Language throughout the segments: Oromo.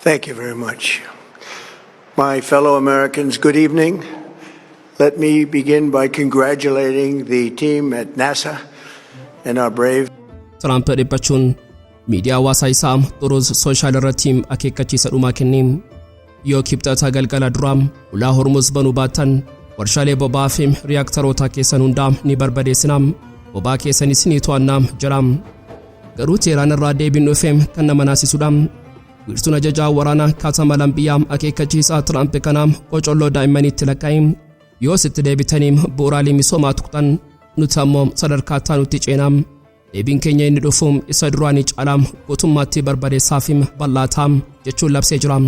Thank you very much. My fellow Americans, good evening. Let me begin by congratulating the team at NASA and our brave Tiraamp dhiphachuun miidiyaa hawaasaa isaa Truth Social irratti akeekkachiisa dhumaa kennee, yoo Kibxata galgala duraa ulaa Hormuz banuu baattan, warshaalee boba'aa fi riyaaktaroota keessan hundaa ni barbadeessina, boba'aa keessanis ni to'annaa jedha. Garuu Teeraan irraa deebiin dhufe kan nama naasisudha. Wiirtuun ajajaa waraanaa Kaatama Lambiyaa akeekkachiisa Tiraamp kana qocolloo daa'immaniitti lakkaa'e. Yoo sitti deebitanii bu'uuraalee misoomaa tuqxan, nuti ammoo sadarkaa taanutti ceenaa. Deebiin keenya inni dhufu isa duraanii caalaa guutummaatti barbadeessaa fi bal'aataa jechuun labsee jira.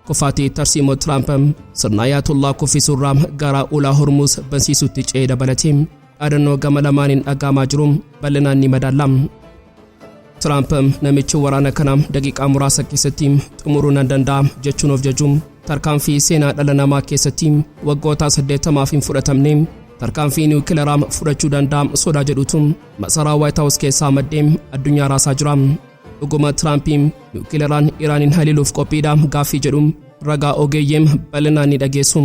Kufaatii tarsiimoo Tiraamp sirna Ayaatullaa kuffisuurraa gara ulaa Hormuz bansiisutti ce'ee dabalatee dhaadannoo gama lamaaniin dhaga'amaa jiru bal'inaan ni madaalla. Tiraamp namichi waraana kana daqiiqaa muraasa keessatti xumuruu nan danda'a jechuun of jaju, tarkaanfii seenaa dhala namaa keessatti waggoota 80f hin fudhatamne, tarkaanfii niwukilaraa fudhachuu danda'a sodaa jedhutu masaraa White House keessaa maddee addunyaa raasaa jira. Dhuguma Tiraampiin niwukilaraan Iraaniin haliiluuf qophiidha gaaffii jedhu ragaa ogeeyyeem bal'inaan ni dhageessu.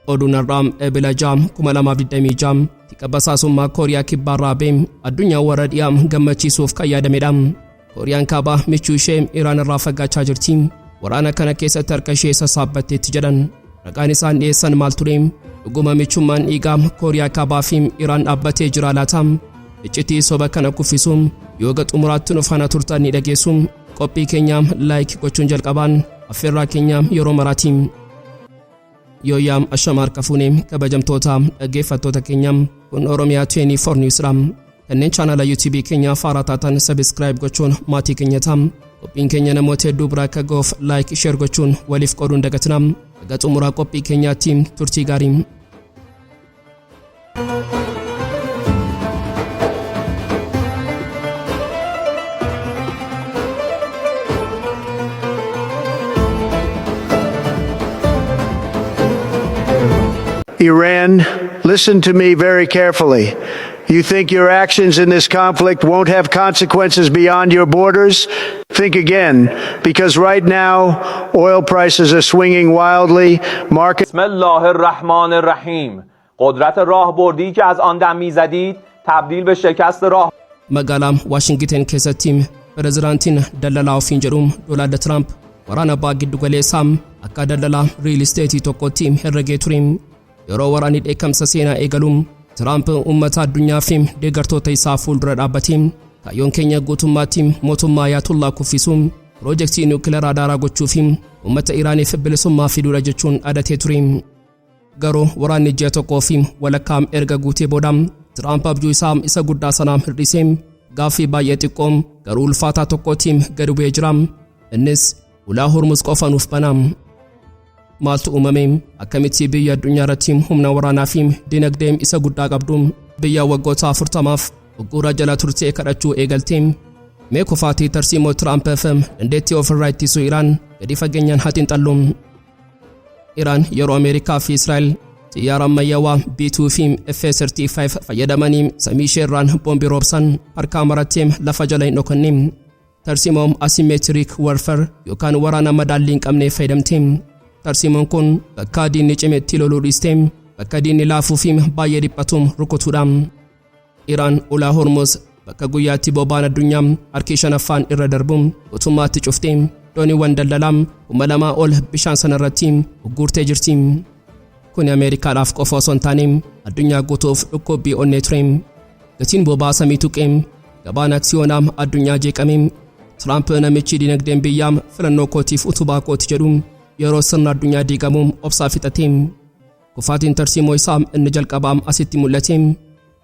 Oduun har'aa Ebila 6, 2026 tika basaasummaa Kooriyaa Kibbaarraa ba'e addunyaa warra dhiyaa gammachiisuuf kan yaadamedha. Kooriyaan Kaabaa michuu ishee Iraan irraa fagaachaa jirti. Waraana kana keessatti harka ishee sassaabbatteetti jedhan. Ragaan isaan dhiyeessan maal ture? Dhuguma michummaan dhiigaa Kooriyaa Kaabaa fi Iraan dhaabbatee jira laata? Iccitii soba kana kuffisuun yoo xumuraatti nu faana turtan ni dhageessu. Qophii keenya like gochuun jalqabaan affeerraa keenya yeroo maraatiin. Yooyyaam, ashama harka fuunee, kabajamtoota dhaggeeffattoota keenya, kun Oromiyaa 24 News dha. Kanneen chaanala YouTube keenya faaraa taatan subscribe gochuun maatii keenya ta'a. Qophiin keenya namoota hedduu biraa akka ga'uuf like, share gochuun waliif qooduun dagatina. Haga xumuraa qophii keenyaatti turtii gaarii. Iran, listen to me very carefully. You think your actions in this conflict won't have consequences beyond your borders? Think again, because right now, oil prices are swinging wildly. Market بسم الله الرحمن الرحیم. قدرت راهبردی که از آن دم میزدید تبدیل به شکست راه Magaalaa Waashingiten keessatti pirezidaantiin daldalaa ofiin jedhu Doonaald Tiraamp waraana baha giddu galeessaa akka daldalaa real estate tokkotti herregee ture. Yeroo waraanni dheekkamsa seenaa eegalu, Tiraamp uummata addunyaa fi deeggartoota isaa fuuldura dhaabbatee, kaayyoon keenya guutummaatti mootummaa Ayaatullaa kuffisuu, piroojeektii niwukilaraa daaraa gochuu fi uummata Iraaniif bilisummaa fiduudha jechuun dhadatee ture. Garuu waraanni ji'a tokkoo fi walakkaa erga guutee booda, Tiraamp abjuu isaa isa guddaa sanaa hir'isee gaaffii baay'ee xiqqoo garuu ulfaataa tokkootiin gadi bu'ee jira. Innis ulaa Hormuz qofa nuuf bana. Maaltu uumame? Akkamitti biyya addunyaa irratti humna waraanaa fi dinagdee isa guddaa qabdu, biyya waggoota 40f ugguura jala turtee kadhachuu eegalte? Mee kufaatii tarsiimoo Tiraamp fi dandeettii ofirraa ittisuu Iraan gadi fageenyaan haa xiinxallu. Iraan yeroo Ameerikaa fi Israa'el xiyyaara ammayyaawaa B2 fi F-35 fayyadamanii samii ishee irraan boombii roobsan, harkaa marattee lafa jala hin dhokanne. Tarsiimoo asymmetric warfare yookaan waraana madaallii hin qabne fayyadamte. Tarsiimoon kun bakka diinni cimetti loluu dhiiste bakka diinni laafuu fi baay'ee dhiphatu rukutuudha. Iraan ulaa Hormuz, bakka guyyaatti boba'aan addunyaa harki shanaffaan irra darbu, guutummaatti cuftee dooniiwwan daldalaa 2000 ol bishaan sanarratti ugguurtee jirti. Kuni Ameerikaadhaaf qofa osoo hin taane addunyaa guutuuf dhukkubbii onnee ture. Gatiin boba'aa samii tuqee, gabaan aksiyoonaa addunyaa jeeqame. Tiraamp namichi dinagdeen biyyaa filannoo kootiif utubaa kooti jedhu yeroo sirna addunyaa diigamu obsaa fixate. Kufaatiin tarsiimoo isaa inni jalqabaa asitti mul'ate.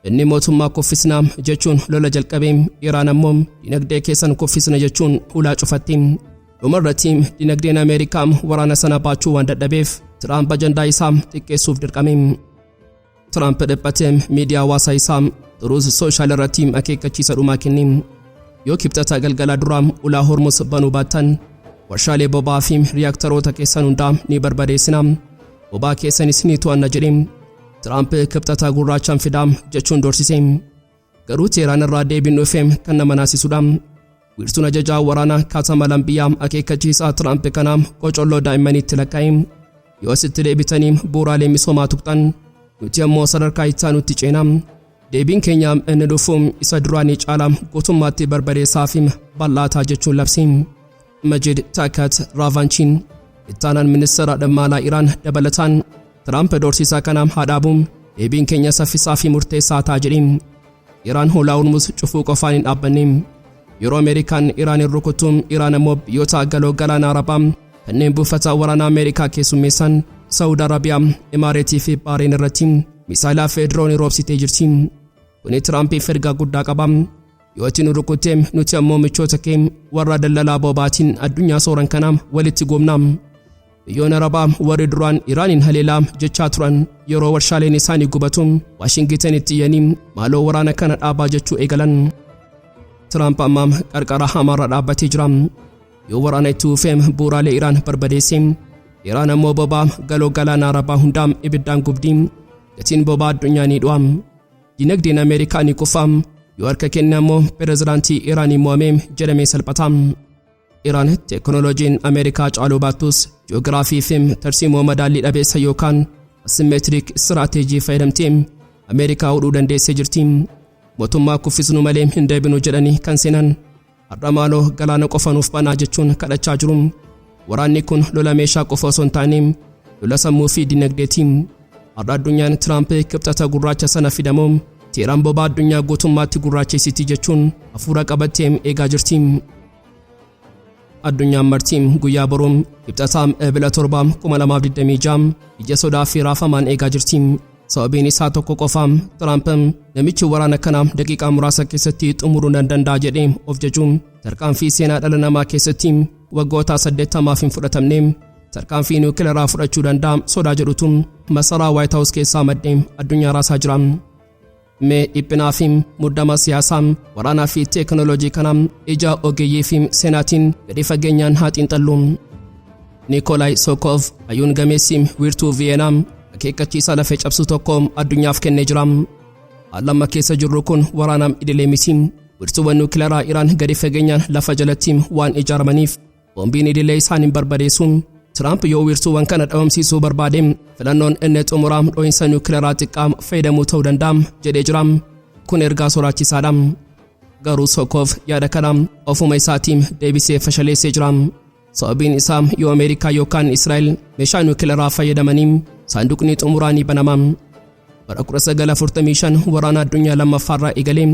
Inni mootummaa kuffisnaa jechuun lola jalqabe, Iraan ammoo dinagdee keessan kuffisna jechuun hulaa cufatte. Dhumarratti dinagdeen Ameerikaa waraana sana baachuu waan dadhabeef Tiraamp ajandaa isaa xiqqeessuuf dirqame. Tiraamp dhiphatee miidiyaa hawaasaa isaa Truth Social irratti akeekkachiisa dhumaa kenne. Yoo Kibxata galgala duraa ulaa Hormuz banuu baattan, warshaalee boba'aa fi riyaaktaroota keessan hundaa ni barbadeessina. Boba'aa keessanis ni to'anna jedhe. Tiraamp Kibxata gurraachaan fidaa jechuun doorsise. Garuu Teeraan irraa deebiin dhufe kan nama naasisudha. Wiirtuun ajajaa waraanaa Kaatama Lambiyaa akeekkachiisaa Tiraamp kanaa qocolloo daa'immaniitti lakkaa'e. Yoo asitti deebitanii bu'uuraalee misoomaa tuqxan, nuti ammoo sadarkaa itti aanutti ceenaa. Deebiin keenya inni dhufu isa duraanii caalaa guutummaatti barbadeessaa fi bal'aataa jechuun labse. Majid Takat Raavanchiin, ittaanaan ministeera dhimma alaa Iraan, dabalataan Tiraamp doorsisaa kanaa haa dhaabu, deebiin keenya saffisaa fi murteessaa ta'a jedhe. Iraan hulaa Hormuz cufuu qofaan hin dhaabbanne. Yeroo Ameerikaan Iraanin rukuttu, Iraan ammoo biyyoota galoo galaana Arabaa kanneen buufata waraanaa Ameerikaa keessummeessan Saawud Arabiyaa, Imaareetii fi Baareen irratti misaayilaa fi diroonii roobsitee jirti. Kuni Tiraampiif ergaa guddaa qaba. Yoo ati nu rukutte, nuti ammoo michoota kee warra daldalaa bobaatiin addunyaa sooran kana walitti goomna. Biyyoonni Arabaa warri duraan Iraaniin haleelaa jechaa turan yeroo warshaaleen isaanii gubatu Waashingitanitti iyyanii maaloo waraana kana dhaabaa jechuu eegalan. Tiraamp amma qarqara hamaarra dhaabbatee jira. Yoo waraana itti fufee bu'uuraalee Iraan barbadeesse, Iraan ammoo bobaa galoo galaana Arabaa hundaa ibiddaan gubdi. Gatiin bobaa addunyaa ni du'a. Dinagdeen Ameerikaa ni kufa. Yoo harka kenne ammoo pirezidaantii Iraanii mo'amee jedhamee salphata. Iraan teekinooloojiin Ameerikaa caaluu baattus, ji'oogiraafii fi tarsiimoo madaallii dhabeessa yookaan asymmetric strategy fayyadamtee Ameerikaa hudhuu dandeessee jirti. Mootummaa kuffisnu malee hin deebinu jedhanii kan seenan har'a maaloo galaana qofa nuuf banaa jechuun kadhachaa jiru. Waraanni kun lola meeshaa qofa osoo hin taane lola sammuu fi dinagdeeti. Har'a addunyaan Tiraamp Kibxata gurraacha sana fidamoo Teeraan bobaa addunyaa guutummaatti gurraachessiti jechuun hafuura qabattee eegaa jirti. Addunyaan marti guyyaa boruu, Kibxataa Ebila 7, 2026, ija sodaa fi raafamaan eegaa jirti. Sababiin isaa tokko qofa: Tiraamp, namichi waraana kana daqiiqaa muraasa keessatti xumuruu nan danda'a jedhee of jaju, tarkaanfii seenaa dhala namaa keessatti waggoota 80f hin fudhatamne, tarkaanfii niwukilaraa fudhachuu danda'a sodaa jedhutu masaraa Waayit Haawus keessaa maddee addunyaa raasaa jira. Mee dhiphinaa fi muddama siyaasaa, waraanaa fi teekinooloojii kana ija ogeeyyii fi seenaatiin gadi fageenyaan haa xiinxallu. Niikoolaay Sookoof, hayyuun gameessi wiirtuu Viyeenaa, akeekkachiisa lafee cabsu tokko addunyaaf kennee jira. Haalli amma keessa jirru kun waraana idilee miti. Wiirtuuwwan niwukilaraa Iraan gadi fageenyaan lafa jalatti waan ijaaramaniif boombiin idilee isaan hin barbadeessu. Tiraamp yoo wiirtuuwwan kana dhabamsiisuu barbaade, filannoon inni xumuraa dho'iinsa niwukilaraa xiqqaa fayyadamuu ta'uu danda'a jedhee jira. Kun ergaa sodaachisaadha. Garuu Sokoof yaada kana ofuma isaatiin deebisee fashaleessee jira. Sababiin isaa yoo Ameerikaa yookaan Israa'el meeshaa niwukilaraa fayyadamanii saanduqni xumuraa ni banama. Bara 1945 waraana addunyaa lammaffaarraa eegalee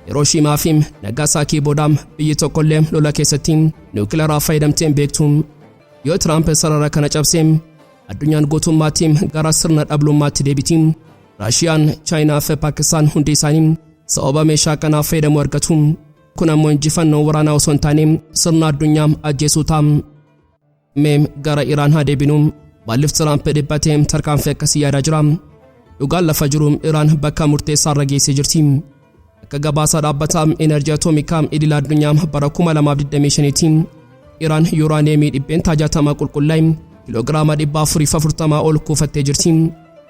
Hirooshiimaa fi Nagaasaakii booda biyyi tokkollee lola keessatti niwukilaraa fayyadamtee hin beektu. Yoo Tiraamp sarara kana cabsee, addunyaan guutummaatti gara sirna dhablummaatti deebiti. Raashiyaan, Chaayinaa fi Paakistaan hundi isaanii sababa meeshaa kanaa fayyadamuu argatu. Kun ammoo injifannoo waraanaa osoo hin taane sirna addunyaa ajjeesuu ta'a. Mee gara Iraan haa deebinu. Maaliif Tiraamp dhiphatee tarkaanfii akkasii yaadaa jira? Dhugaan lafa jiru Iraan bakka murteessaa irra geessee jirti. Akka gabaasa dhaabbata enerjii atoomikaa idil addunyaa bara 2025tti, Iraan yuuraaneemii 60% qulqullaa'e kiloogiraama 440 ol kuufattee jirti.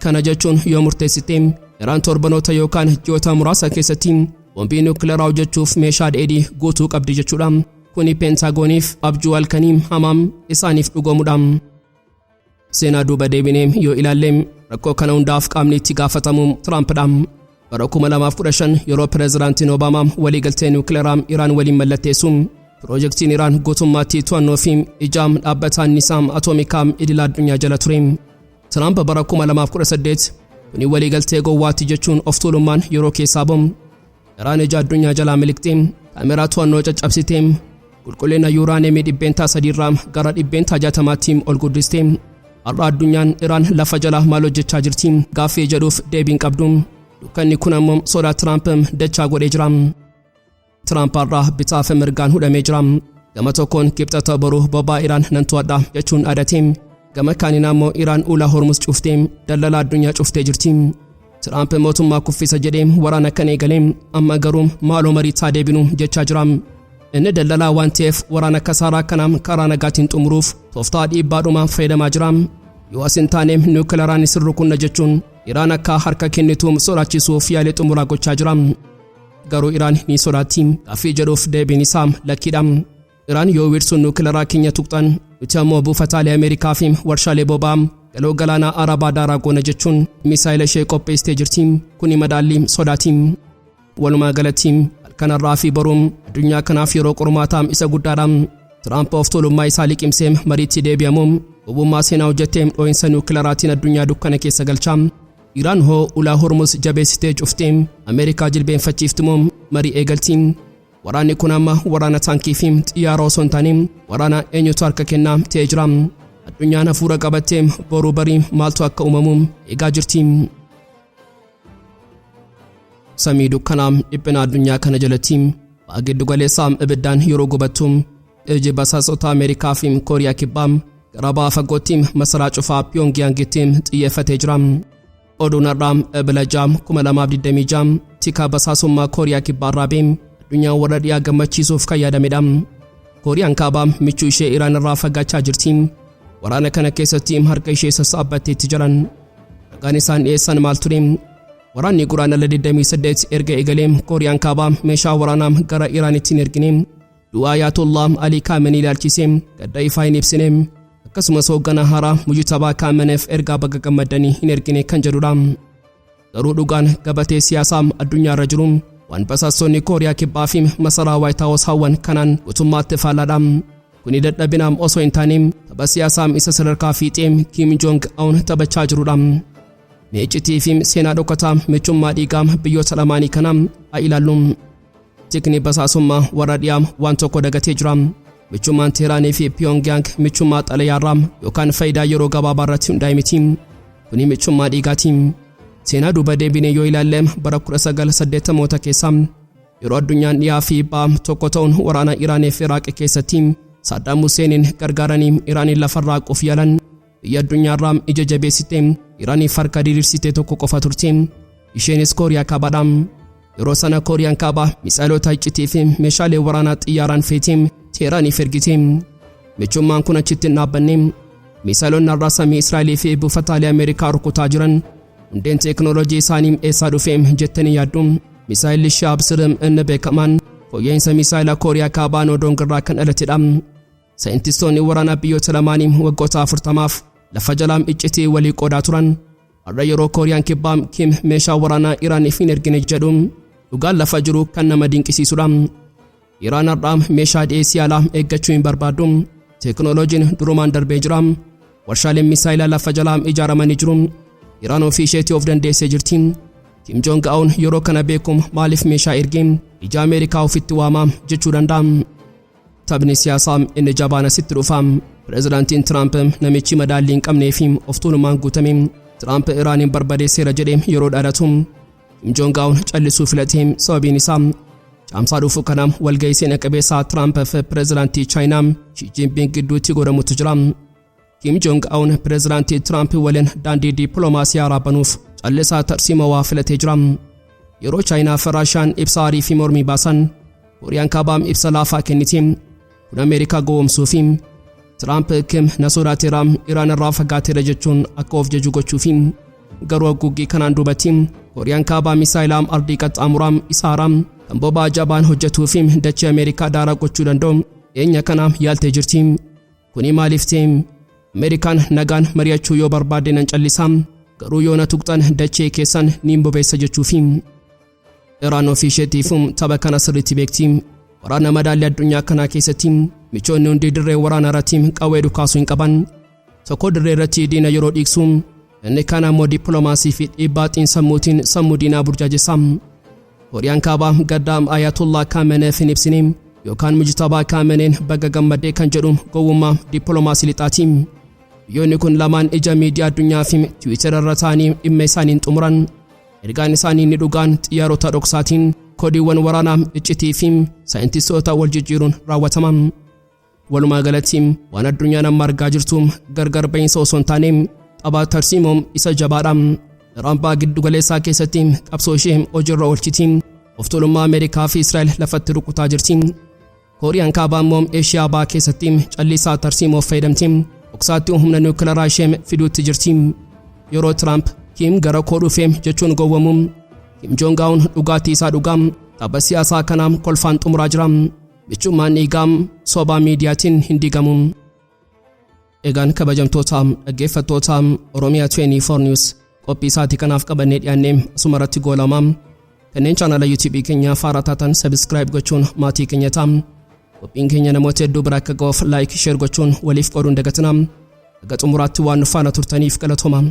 Kana jechuun yoo murteessite Iraan torbanoota yookaan ji'oota muraasa keessatti boombii niwukilaraa hojjechuuf meeshaa dheedhii guutuu qabdi jechuudha. Kuni Peentagooniif abjuu halkanii hamaam isaaniif dhugoomudha. Seenaa duuba deebinee yoo ilaalle, rakkoo kana hundaaf qaamni itti gaafatamu Tiraampidha. Bara 2015 yeroo pireezidaantiin Obaamaa waliigaltee niwukilaraa Iraan waliin mallatteessu, piroojeektiin Iraan guutummaatti to'annoo fi ija dhaabbata anniisaa atoomikaa idil addunyaa jala ture. Tiraamp bara 2018 kuni waliigaltee gowwaatti jechuun of tuulummaan yeroo keessaa ba'u, Iraan ija addunyaa jalaa miliqxee, kaameraa to'annoo caccabsitee, qulqullina yuuraaneemii 3%rraa gara 60%tti ol guddiste. Har'a addunyaan Iraan lafa jala maal hojjechaa jirti gaaffii jedhuuf deebiin qabdu. Dukkanni kun ammoo sodaa Tiraamp dachaa godhee jira. Tiraamp har'a bitaa fi mirgaan hudhamee jira. Gama tokkoon Kibxata boruu bobaa Iraan nan to'adha jechuun dhaadate. Gama kaaniin ammoo Iraan ulaa Hormuz cuftee daldala addunyaa cuftee jirti. Tiraamp mootummaa kuffisa jedhee waraana kan eegale, amma garuu maaloo mariitaa deebinu jechaa jira. Inni daldalaa waan ta'eef waraana kasaaraa kana karaa nagaatiin xumuruuf tooftaa dhiibbaadhuma fayyadamaa jira. Yoo as hin taane niwukilaraan isin rukunna jechuun Iraan akka harka kennitu sodaachisuuf yaalii xumuraa gochaa jira. Garuu Iraan ni sodaatti gaaffii jedhuuf deebiin isaa lakkiidha. Iraan yoo wiirtuun nuukilaraa keenya tuqxan, nuti ammoo buufataalee Ameerikaa fi warshaalee boba'aa galoo galaanaa Arabaa daaraa goona jechuun misaayila ishee qopheessitee jirti. Kuni madaallii sodaati. Walumaa galatti, halkanarraa fi boruun addunyaa kanaaf yeroo qormaataa isa guddaadha. Tiraamp of tuulummaa isaa liqimsee mariitti deebi'amuun gowwummaa seenaa hojjettee dhoo'insa nuukilaraatiin addunyaa dukkana keessa galcha. Iraan hoo ulaa Hormuz jabeessitee cuftee Ameerikaa jilbeenfachiiftimoo marii eegalti? Waraanni kun amma waraana taankii fi xiyyaara osoo hin taane waraana eenyutu harka kennaa ta'ee jira. Addunyaan hafuura qabattee boruu barii maaltu akka uumamu eegaa jirti. Samii dukkanaa dhiphina addunyaa kana jalatti ba'a giddu galeessaa ibiddaan yeroo gubattu, iji basaasota Ameerikaa fi Kooriyaa Kibbaa gara ba'a fagootti masaraa cufaa Piyoongiyaangitti xiyyeeffatee jira. Oduun har'aa Ebila 6, 2026 tika basaasummaa Kooriyaa Kibbaa irraa ba'e addunyaa warra dhiyaa gammachiisuuf kan yaadamedha. Kooriyaan Kaabaa michuu ishee Iraan irraa fagaachaa jirti. Waraana kana keessatti harka ishee sassaabbatteetti jiran. Ragaan isaan dhiyeessan maal ture? Waraanni Guraandhala 28 erga eegalee Kooriyaan Kaabaa meeshaa waraanaa gara Iraanitti hin ergine. Du'a Ayatollah Ali Kaamenii ilaalchisee gadda ifaa hin ibsine. Akkasumas hoogganaa haaraa Mujitabaa Kaameneef ergaa baga gammadanii hin ergine kan jedhudha. Garuu dhugaan gabatee siyaasaa addunyaarra jiru waan basaastonni Kooriyaa Kibbaa fi masaraa White House hawwan kanaan guutummaatti faallaadha. Kuni dadhabinaam osoo hin taane tapha siyaasaa isa sadarkaa fiixee Kim Jong Un taphachaa jirudha. Meecitii fi seenaa dhokataa michummaa dhiigaa biyyoota lamaanii kana haa ilaallu. Tikni basaasummaa warra dhiyaa waan tokko dagatee jira. Michummaan Teeraanii fi Pyongyang michummaa xalayaarraa yookaan faayidaa yeroo gabaabaa irratti hundaa'e miti. Kuni michummaa dhiigaati. Seenaa duuba deebinee yoo ilaalle, bara 1980moota keessa yeroo addunyaan dhiyaa fi ba'a tokko ta'uun waraana Iraanii fi Iraaq keessatti Saddam Huseeniin gargaaranii Iraaniin lafarraa quuf yaalan, biyya addunyaarraa ija jabeessite Iraaniif harka diriirsite tokko qofa turte. Isheenis Kooriyaa Kaabaadha. Yeroo sana Kooriyaan Kaabaa misaayilota iccitii fi meeshaalee waraanaa xiyyaaraan feetee Teeraaniif ergite. Michummaan kun achitti hin dhaabbanne. Misaayilonni har'aa samii Israa'elii fi buufataalee Ameerikaa rukutaa jiran hundeen teekinooloojii isaanii eessaa dhufe jettanii yaaddu? Misaayilli Shaab Sirim inni beekamaan fooyya'insa misaayila Kooriyaa Kaabaa Noodong irraa kan dhalatedha. Saayintistoonni waraanaa biyyoota lamaanii waggoota 40f lafa jalaan iccitii walii qoodaa turan. Har'a yeroo Kooriyaan Kibbaa Kim meeshaa waraanaa Iraaniif hin ergine jedhu, dhugaan lafa jiru kan nama dinqisiisudha. Iraan har'aa meeshaa dhiyeessii alaa eeggachuu hin barbaaddu. Teekinooloojiin durumaan darbee jira. Warshaaleen misaayilaa lafa jalaa ijaaramanii jiru. Iraan ofii isheetii of dandeessee jirti. Kim Jong Un yeroo kana beekum maaliif meeshaa ergee ija Ameerikaa ofitti waamaa jechuu danda'a. Taphni siyaasaa inni jabaan asitti dhufa. Pireezidaantiin Tiraamp, namichi madaallii hin qabnee fi of tuulummaan guutame, Tiraamp Iraaniin barbadeesseera jedhee yeroo dhaadatu, Kim Jong Un callisuu filate. Sababiin isaa Caamsaa dhufu kana walgahii seena qabeessaa Tiraamp fi pireezidaantii Chaayinaa Xi Jinping gidduutti godhamutu jira. Kim Jong Un pireezidaantii Tiraamp waliin daandii dippiloomaasii haaraa banuuf callisaa tarsiimawaa filatee jira. Yeroo Chaayinaa fi Raashaan ibsa aarii fi mormii baasan, Kooriyaan Kaabaa ibsa laafaa kenniti. Kun Ameerikaa gowwoomsuu fi Tiraamp Kim na sodaateera, Iraan irraa fagaateera jechuun akka of jaju gochuufi. Garuu haguuggii kanaan duubatti Kooriyaan Kaabaa misaayilaa ardii qaxxaamuraa isa haaraa kan boba'aa jabaan hojjetuu fi dachee Ameerikaa daaraa gochuu danda'u dhiyeenya kana yaaltee jirti. Kuni maaliif ta'e? Ameerikaan nagaan mari'achuu yoo barbaadde nan callisa, garuu yoo na tuqxan dachee keessan niin bobeessa jechuufi. Iraan ofii isheetiif tapha kana sirriitti beekti. Waraana madaalli addunyaa kanaa keessatti michoonni hundi dirree waraanaa irratti qawwee dhukaasuu hin qaban. Tokko dirree irratti diina yeroo dhiigsu, inni kaan ammoo dippiloomaasii fi dhiibbaa xiinsammuutiin sammuu diinaa burjaajessa. Kooriyaan Kaabaa gadda Ayatollah Kaameneef hin ibsine yookaan Mujtabaa Kaameneen baga gammadee kan jedhu gowwummaa dippiloomaasii lixaati. Biyyoonni kun lamaan ija miidiyaa addunyaa fi Tiwiitara irra ta'anii dhimma isaaniin xumuran. Ergaan isaanii inni dhugaan xiyyaarota dhoksaatiin, koodiiwwan waraanaa iccitii fi saayintistoota wal jijjiiruun raawwatama. Walumaa galatti, waan addunyaan amma argaa jirtu gargar ba'iinsa osoo hin taane tapha tarsiimoo isa jabaadha. Iraan ba'a giddu galeessaa keessatti qabsoo ishee hojiirra oolchiti. Of tuulummaa Ameerikaa fi Israa'el lafatti rukutaa jirti. Kooriyaan Kaabaa immoo Eeshiyaa Bahaa keessatti callisaa tarsiimoof fayyadamti. Dhoksaatti humna niwukilaraa ishee fiduutti jirti. Yeroo Tiraamp Kim gara koo dhufe jechuun gowwamu, Kim Jong Un dhugaatii isaa dhugaa Tapha siyaasaa kanaa kolfaan xumuraa jira. Michummaan dhiigaa sobaa miidiyaatiin hin diigamu. Egaan kabajamtoota dhaggeeffattoota Oromiyaa 24 News, qophii isaatii kanaaf qabannee dhiyaannee asuma irratti goolama. Kanneen chaanala YouTube keenya haaraa taatan subscribe gochuun maatii keenya ta'a. Qophiin keenya namoota hedduu bira akka ga'uuf like, share gochuun waliif qooduun dagatina. Haga xumuraatti waan nu faana turtaniif galatooma.